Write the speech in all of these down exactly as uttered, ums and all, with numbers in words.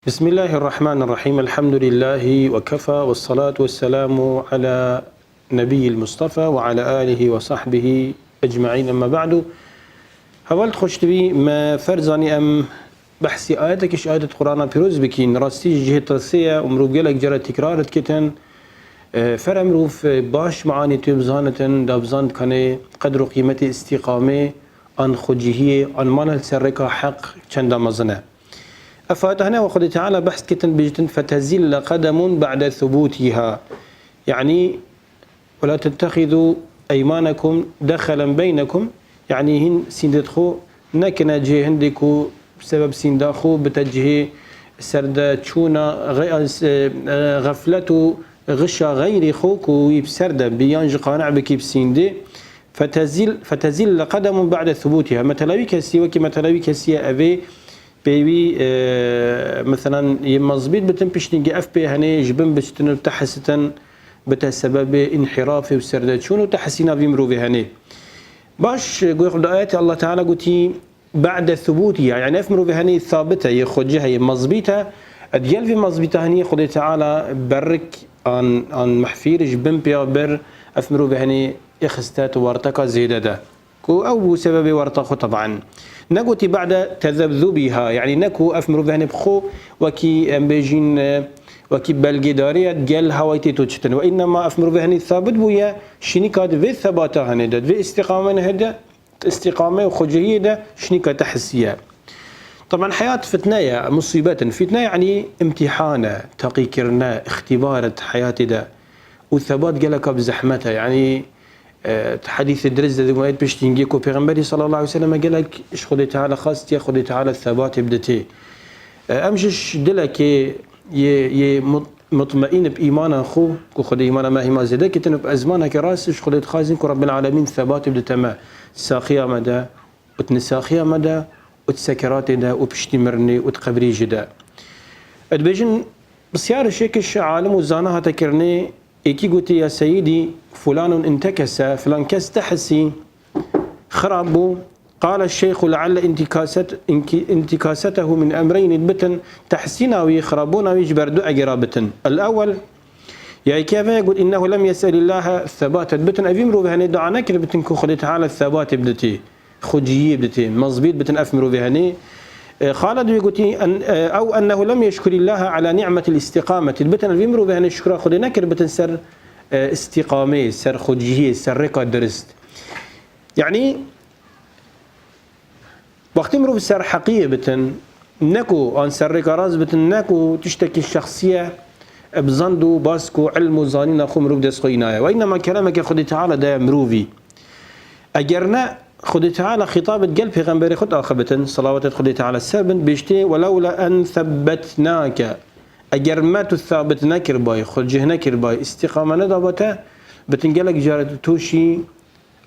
بسم الله الرحمن الرحيم. الحمد لله وكفى، والصلاة والسلام على نبي المصطفى وعلى آله وصحبه أجمعين. أما بعد. Heval xweştivî, me ferzanî em behsî ayetekî ji ayetê Qur'ana pîroz bikîn. Rastî ji cihê tirsê ye û mirov gelek cara tîkrar dikitin. E, fere mirov, e, baş meanî tu bizanitin, da bizan dikanê qedr û qîmetê îstîqamê, an xwecihiyê, an mana li ser rêka heq çenda mezin e. Ev ayet hene û Xwedê Teala behs dikitin, bêjtin, "Fetezille qedemun ba'de thubutiha." Yanî, "Ve la tettexizu eymanakum dexelen beynekum." Yanî, hîn sîndê xwe nekine cihê hindê ku sebeb sînda xwe bite cihê serde çûna xe-, e, e, xeflet û xişa xeyrî xwe ku wî bi ser de bi yan ji qane bikî bi sîndê. Fetezil, fetezil le qedemun ba'de thubutiha. Metelewî kesî, wekî metelewî kesî ye evê pêwî, e, meselan, yê mezbît bitin, piştî ge ev pê henê ji bin biçtin û tehesitin, bite sebebê înhirafê û serdeçûn û tehesîna vî mirovê henê. Baş, goy xwe di ayetê Allah Teala gotî, "Ba'de thubutiha", yani ev mirovê henê sabit e, yê xwecih e, yê mezbît e. Digel vî mezbîta henî Xwedê Teala berik an, an mehfîr ji bin pêya bir ev mirovê henê ixiste tu warteka zêde de. Ku ew bû sebebê warta xwe, teban. Negotî ba'de tezebzubiha, yanî ne ku ev mirovê henê bi xwe wekî, em bêjîn, e, wekî belgêdarê ye, gel hawayî tê to çitin. Ve înnema ev mirovê henê sabit bûye, şînika di vê sebata henê de, di vê îstîqamê henê de, îstîqame û xwecihiyê de şînika te hisiye. Teban heyat fitne ye, musîbet in. Fitne yanî imtîhan e, teqîkirin e, îxtîbar e di heyatê de. Û sebat geleka bi zehmet e. Yanî, e, di hedîsê dirist de, di riwayet piştî hingê ku Pêxemberî sallallahu aleyhi ve sellem gelek ji Xwedê Teala xastiye, Xwedê Teala sebatê biditê. E, em ji ş-, dilekê yê, yê mut-, mutmeîn bi îmana xwe, ku Xwedê îmana me hîma zêde kitin û bi ezmaneke rast ji Xwedê dixwazin ku Rabbil Alemîn sebatê bidite me, saxiya me de, û di nisaxiya me de, û di sekeratê de, û piştî mirinê, û di qebrî jî de. Dibêjin, pisyar şêkiş alim û zana hate kirinê, êkî gotî, "Ya seyîdî, fulanun intekese, filan kes tehisî, xirab bû." Qale şeyxu le'elle intikaset-, inki-, intikasetehu min emreyni, dibitin tehsîna wî, xirabûna wî ji ber du egera bitin. El ewel, ya êkê ve got, "Innehu lem yes'elillaha thebate." Dibitin evî mirovê henê dua nekir bitin ku Xwedê Teala thebatê biditî. Xwecihiyê biditê, mezbît bitin ev mirovê henê. E, Xalid wê gotî, en-, e, "Ew ennehu lem yeşkurillaha ala ni'metil istiqameti." Bitin ev mirovê henê şukra Xwedê nekir bitin ser, e, istiqamê, ser xwecihiyê, ser rêka dirist. Yanî, wextî mirov ser heqiyê bitin, ne ku an ser rêka rast bitin, ne ku tiştekî şexsî ye, e, bi zand û bask û ilm û zanîna xwe mirov dest xwe înaye. Ve înnema kelameke Xwedê Teala daye mirovî. Eger ne, Xwedê Teala xîtabê digel pêxemberê xwe diaxibitin, selawatê Xwedê Teala ser bin, bêjtê, "Welewla en thebbetnake." Eger me tu sabit nekirbayî, xwe cih nekirbayî, îstîqame nedaba te, bitin gelek caret tu şî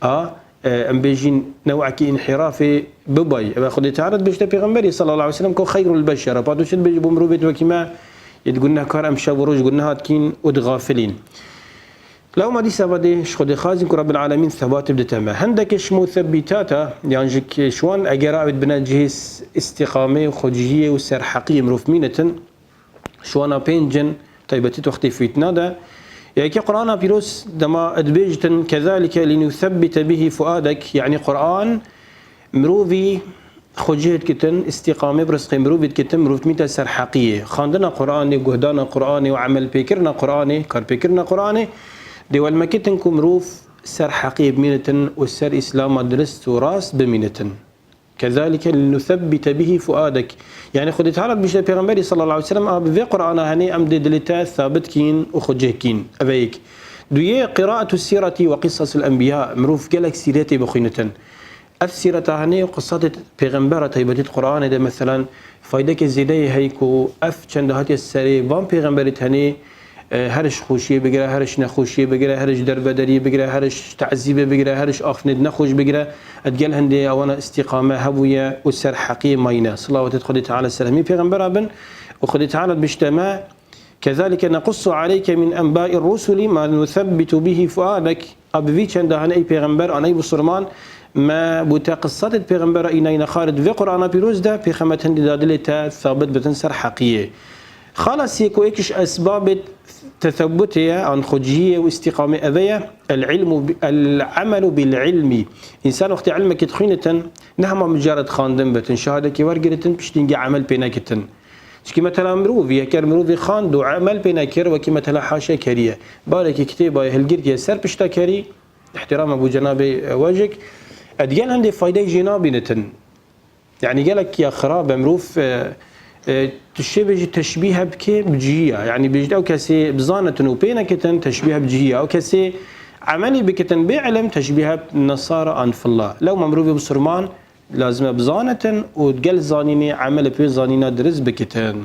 a, e, em bêjîn newekî înhirafê bibayî. Ev Xwedê Teala dibêjte pêxemberî sallallahu aleyhi ve sellem ku xeyrul beşer, pa tu çi dibêjî bo mirovê wekî me, yê di gunehkar em şev û roj guneha dikîn û dixafilîn. Lewma dîsa vadê ji Xwedê xazîn ku Rabbil Alemîn sebatê bidite me. Hindek ji musebbîtata, yan ji ki-, ji wan egera ew dibine cihê s-, îstîqamê û xwecihiyê û serheqiyê mirov mînitin, ji wana pênc in, taybetî di wextê fîtina de. Yekê Qur'ana Pîroz dema dibêjtin, "Kezalike linusebbite bihi fuadek", yanî Qur'an mirovî xwecih dikitin, îstîqamê bi rizqê mirovî dikitin, mirov mîte ser heqiyê. Xwendina Qur'anê, guhdana Qur'anê û emelpêkirina Qur'anê, karpêkirina Qur'anê, dê welmekitin ku mirov ser heqiyê bimînitin û ser Îslama dirist û rast bimînitin. Kezalike linusebbite bihi fuadek. Yanî Xwedê Teala dibêje pêxemberî sallallahu aleyhi ve sellem, a bi vê Qur'ana henê em dê dilê te sabit kîn û xwecih kîn. Ev e yek. Duyê, qiraetu sîreti ve qisasil enbiya. Mirov gelek sîretê bixwînitin. Ev sîreta henê û qisatê pêxembera taybetî di Qur'anê de, meselan, faydeke zêdeyê heye ku ev çende hatiye serê van pêxemberî tenê, e, her ji xweşiyê bigire, her ji nexweşiyê bigire, her ji derbederiyê bigire, her ji tezîbê bigire, her ji axiftinê di nexweş bigire, digel hindê ewana îstîqame hebûye û ser heqiyê mayîne. Silawetê Xwedê Teala ser hemî pêxembera bin û Xwedê Teala dibişte me, "Kezalike nequssu aleyke min enbâir rusuli ma nusebbitu bihi fuadek." A bi vî çenda hene ey pêxember, an ey bisilman, Me bû te qisatê pêxembera îna îna xarit vê Qur'ana pîroz de, pêxemet hindî da dilê te sabit bitin ser heqiyê. Xala siyê ku êkiş esbabê tesebutê ye, an xwecihiyê û îstîqamê eve ye, el ilmu bi-, el amelu bil ilmi. Însan wextê ilmekî dixwînitin, ne hema mucared xwendin bitin, şehadekî wergiritin, piştî hingê emel pê nekitin. Çikî metela mirovî, eger mirovî xwend û emel pê nekir, wekî metela haşekerî ye. Barekî kitêbayê hilgirtiye ser pişta kerî, îhtîrama bû cenabê we jik, e, digel hindê faydeyê jê nabînitin. Yanî gelek ya xirab e, mirov, e, e, tu şê bêjî teşbîhe bike bi cihî ya. Yanî bêjî ew kesê bizanitin û pê nekitin, teşbîhe bi cihî ya. Ew kesê emelî bikitin bê ilim, teşbîhe bi nesara an fillah. Lewma mirovê bisurman lazim e bizanitin û gel zanînê emel bi wê zanîna dirist bikitin.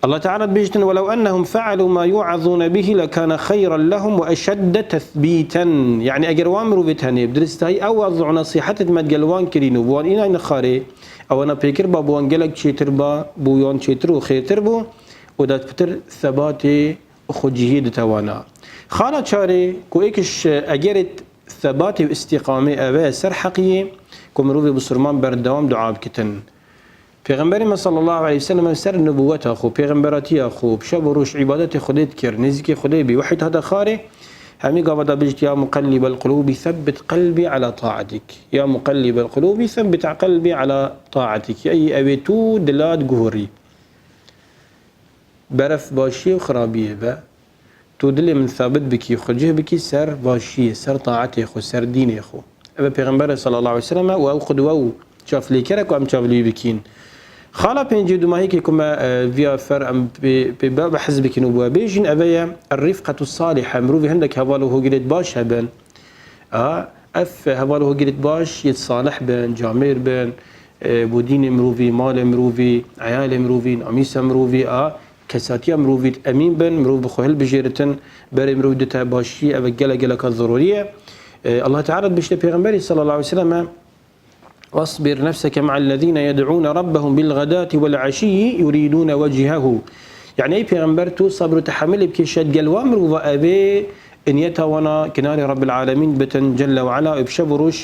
Allah Teala dibêjtin, "Welew ennehum fe'alû ma yu'azûne bihi lekâne xeyran lehum ve eşedde tethbîten." Yanî eger wan mirovê tenê bi diristahî ew waz û nesîhetê me digel wan kirîn û bi wan îna nexarê, ewana pêkir ba bi wan gelek çêtir ba, bû yan çêtir û xêrtir bû û dat pitir sebatê û xwecihiyê dite wana. Xala çarê ku êkiş egerê sebatê û îstîqamê eve ser heqiyê ku mirovê bisurman berdewam dua bikitin. Pêxemberê me sallallahu aleyhi ve sellem ser nubûweta xwe, pêxemberatiya xwe, bi şev û roj îbadetê Xwedê dikir, nêzîkê Xwedê bî, wehî dihate xarê, hemî gava da bêjit, "Ya muqellibel qulûbî, sebbit qelbî ala taatik. Ya muqellibel qulûbî, sebbit qelbî ala taatik." Ey ewê tu dila diguhurî. Beref başiyê û xirabiyê be. Tu dilê min sabit bikî, xwe cih bikî ser başiyê, ser taetê xwe, ser dînê xwe. Ev e Pêxember e sallallahu aleyhi ve sellem û ew qudwe û çavlêker e ku em çavlî bikîn. Xala pêncî û dumahîkê ku me, e, viya fer em pê, pê be-, behs bikin û bi we bêjin, ev e ye, er-rifqetu salihe, mirovî hindek heval û hogirêt baş hebin. A, ev heval û hogirêt baş yêt salih bin, camêr bin, e, bo dînê mirovî, malê mirovî, eyalê mirovî, namîsa mirovî, a, kesatiya mirovî emîn bin, mirov bi xwe hilbijêritin, berê mirov dite başî, ev gelek geleka zerûrî ye. E, Allah Teala dibêjte Pêxemberî sallallahu aleyhi ve sellem, "Wasbir nefseke ma'ellezîne yed'ûne rabbehum bil ğedâti vel eşîyyi yurîdûne vecihehu." Yanî ey Pêxember, tu sabr û tehemilê bikê, şed gel wan mirova evê niyeta wana kinarê Rabbil Alemîn bitin Celle ve Ala û bi şev û roj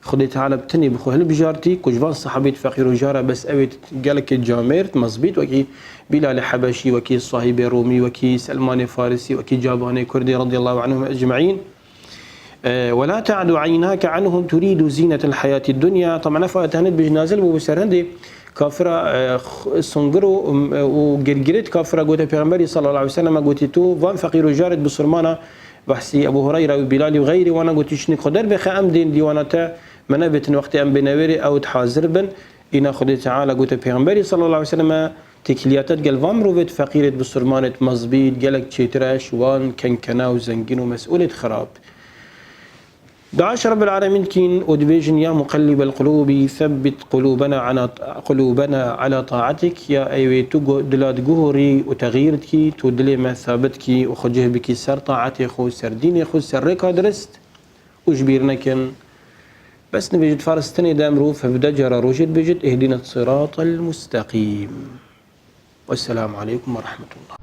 Xwedê Teala bi tenê bi xwe hilbijartî, ku ji van sahabêt feqîr û jar e, bes ew ê gelekê camêrd, mezbît, wekî Bîlalê Hebeşî, wekî Sahîbê Romî, wekî Selmanê Farisî, wekî Cabanê Kurdê radiyallahu anhum ecmaîn. E, "Ve la ta'du aynake anhum turidu zînetel hayatid dunya." Taban ev ayet tenê dibêjin nazil bû bi ser hindê kafira, e, x-, sungir û, û girgirêt kafira gote Pêxemberî sallallahu aleyhi ve sellem, gotî, "Tu van feqîr û jarêt bisurmana." Behsî Ebu Hureyre û Bîlalî û xeyrî wana gotî, "Şinik xwe derbixe, em dên dîwana te, me nebêtin wextê em bêne wêrê, ew hazir bin." Îna Xwedê Teala gote Pêxemberî sallallahu aleyhi ve sellem, têkiliyata digel van mirovêt feqîrêt bisurmanêt mezbît gelek çêtir e ji wan kenkena û zengîn û mesûlêt xirab. Dua ji Rabbil Alemîn dikîn û dibêjin, "Ya muqellibel qulûbî, sebbit qulûbena ala, qulûbena ala taatik." Ya ey wê tu gu-, dila diguhorî û texyîr dikî, tu dilê me sabit kî û xwe cih bikî ser taetê xwe, ser dînê xwe, ser rêka dirist û ji bîr nekin. Bes nivêjit faristinê de mirov hevdeh cara rojê dibêjit, "Ihdina siratal mustaqîm." Wesselamu aleykum ve rahmetullah.